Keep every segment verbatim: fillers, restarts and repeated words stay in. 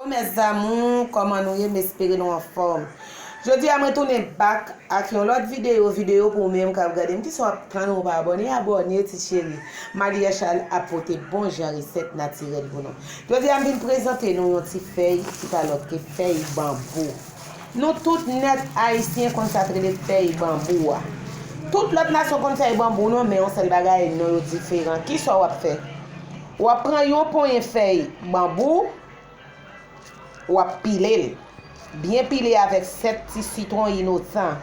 Mes amours, kòman nou ye? M espere nou anfòm. Jodi a mwen tounen back ak yon lòt videyo, videyo pou ou menm k ap gade m. Kisa w ap tann ou pa abòne? Abòne, ti cheri. Malia Charles ap pote bon jan resèt natirèl pou nou. Jodi a m vin prezante nou yon ti fèy ki pa lòt ke fèy banbou. Nou tout nèt ayisyen konn sa k rele fèy banbou a. Tout lòt nasyon konn fèy banbou non, men yon sèl bagay, non yo diferan. Kisa w ap fè? W ap pran yon ponyen fèy banbou, w ap pile l. Byen pile avèk sèt ti sitwon inosan.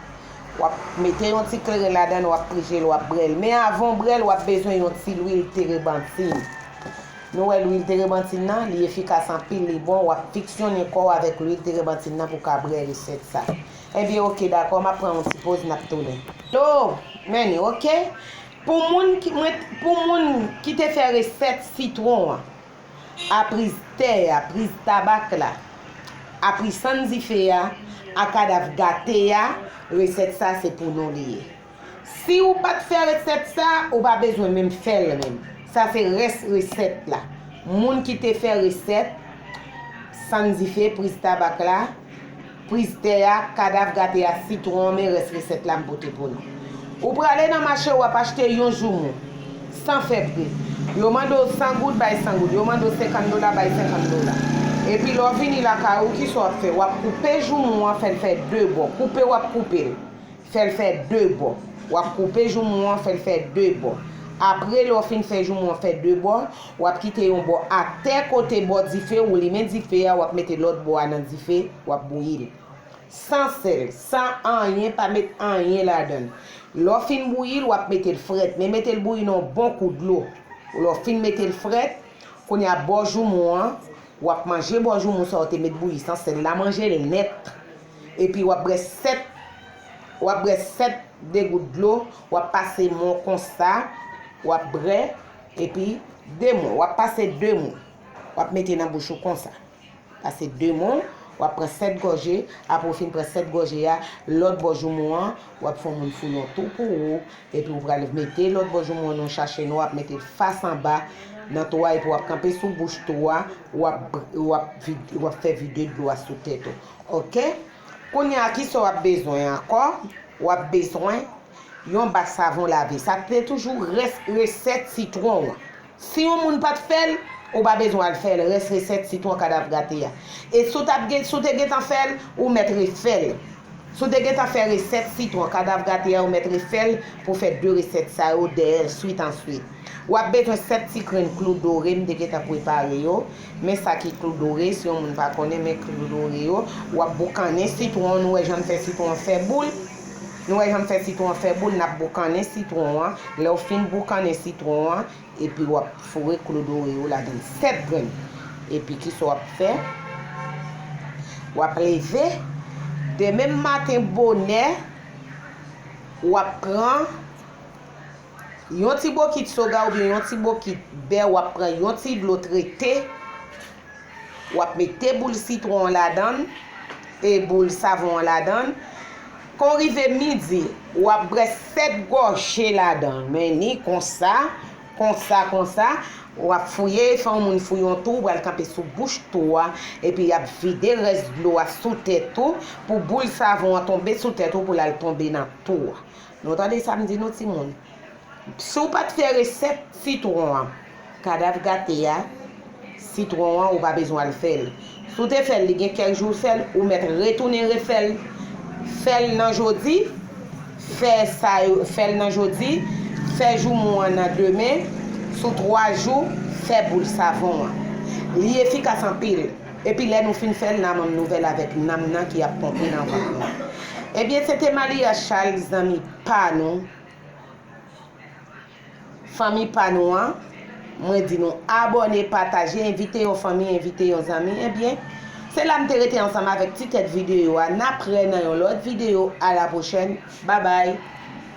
W ap mete yon ti kleren ladan l, w ap prije l, w ap brè l. Men avan w brè l, w ap bezwen yon ti lwil terebantin. Nou wè lwil terebantin nan, li efikas anpil, li bon, w ap fiksyonnen kò w avèk lwil terebantin nan pou w ka brè resèt sa. Ebyen, oke, dakò, m ap pran yon ti poz, n ap tounen. Lo, men ni, oke? Pou moun ki, mwen, pou moun ki te fè resèt sitwon an, a priz tè a, priz tabak la, a pri sann dife a, a kadav gate a, resèt sa se pou nou li ye. Si ou pa t fè resèt sa, ou pa bezwen menm fè l menm. Sa se rès resèt la. Moun ki te fè resèt sann dife, priz tabak la, priz tè a, kadav gate a, sitwon an, men rès resèt la m pote pou nou. Ou prale nan mache, w ap achte yon joumou, san fè pri. Yo mande w san goud, bay san goud. Yo mande w senkant dola, bay senkant dola. Epi lè w vini lakay ou, kisa w ap fè? W ap koupe joumou an, fè l fè de bò. Koupe w ap koupe l. Fè l fè de bò. W ap koupe joumou an, fè l fè de bò. Apre, lè w fin fè joumou an fè de bò, w ap kite yon bò atè kote bò dife, ou limen dife a, w ap mete lòt bò a nan dife, w ap bouyi l. San sèl, san anyen, pa met anyen ladan l. Lè w fin bouyi l, w ap mete l frèt, men mete l bouyi nan yon bon kou dlo. Lè w fin mete l frèt, kounye a bò joumou an, w ap manje bò joumou sa w te met bouyi san sèl la, manje l nèt. Epi w ap bwè sèt, w ap bwè sèt degout dlo, w ap pase men w konsa, w ap bwè, epi de men w, w ap pase de men w, w ap mete nan bouch ou konsa. Pase de men w, w ap pran sèt gòje, apre w fin pran sèt gòje a, lòt bò joumou an, w ap fè yon moun fouye yon tou pou ou, epi w pral mete lòt bò joumou an nan yon chache nwa, w ap mete l fas anba nan tou a, epi w ap kanpe sou bouch tou a, w ap, w ap vid-, w ap fè vide dlo a sou tèt ou. Oke? Kounye a, kisa w ap bezwen ankò? W ap bezwen yon ba savon lave. Sa te toujou rès resèt sitwon an. Si yon moun pa t fè l, ou pa bezwen al fè l, rès resèt sitwon kadav gate a. E si w t ap gen, si w te gentan fè l, ou mèt refè l. Si w te gentan fè resèt sitwon kadav gate a, ou mèt refè l pou fè de resèt sa yo dèyè, swit answit. W ap bezwen sèt ti grenn klou dore, m te gentan prepare yo. Men sa ki klou dore, si yon moun pa konnen, men klou dore yo. W ap boukannen sitwon, nou wè jan m fè sitwon an fè boul. Nou wè jan m fè sitwon an fè boul, n ap boukannen sitwon an. Lè w fin boukannen sitwon an, epi w ap foure klou dore yo ladan l, sèt grenn. Epi kisa w ap fè? W ap leve, demen maten bonè, w ap pran yon ti bokit soga oubyen yon ti bokit bè, w ap pran yon ti dlo trete, w ap mete boul sitwon an ladan l, e boul savon an ladan l. Kan w rive midi, w ap bwè sèt gòje ladan l. Men ni konsa, konsa, konsa. W ap fouye, fè yon moun fouye yon tou, w pral kanpe sou bouch tou a, epi y ap vide rès dlo a sou tèt ou, pou boul savon an tonbe sou tèt ou, pou l al tonbe nan tou a. Nou tande sa m di nou, timoun? Si w pa t fè resèt sitwon an, kadav gate a, sitwon an, ou pa bezwen al fè l. Si w te fè l, li gen kèk jou w fè l, ou mèt retounen refè l. Fè l nan jodi, fè sa yo, fè l nan jodi, fè joumou an nan demen, sou twa jou, fè boul savon an. Li efikas anpil. Epi lè nou fin fè l, n a menm nouvèl avèk nanm nan ki ap ponpe nan vant nou. Ebyen, se te Malia Charles, zanmi pa nou. Fanmi pa nou an, mwen di nou abòne, pataje, envite yon fanmi, envite yon zanmi. Ebyen, se la m te rete ansanm avèk ti tèt videyo a. N ap wè nan yon lòt videyo. A la pwochèn. Babay.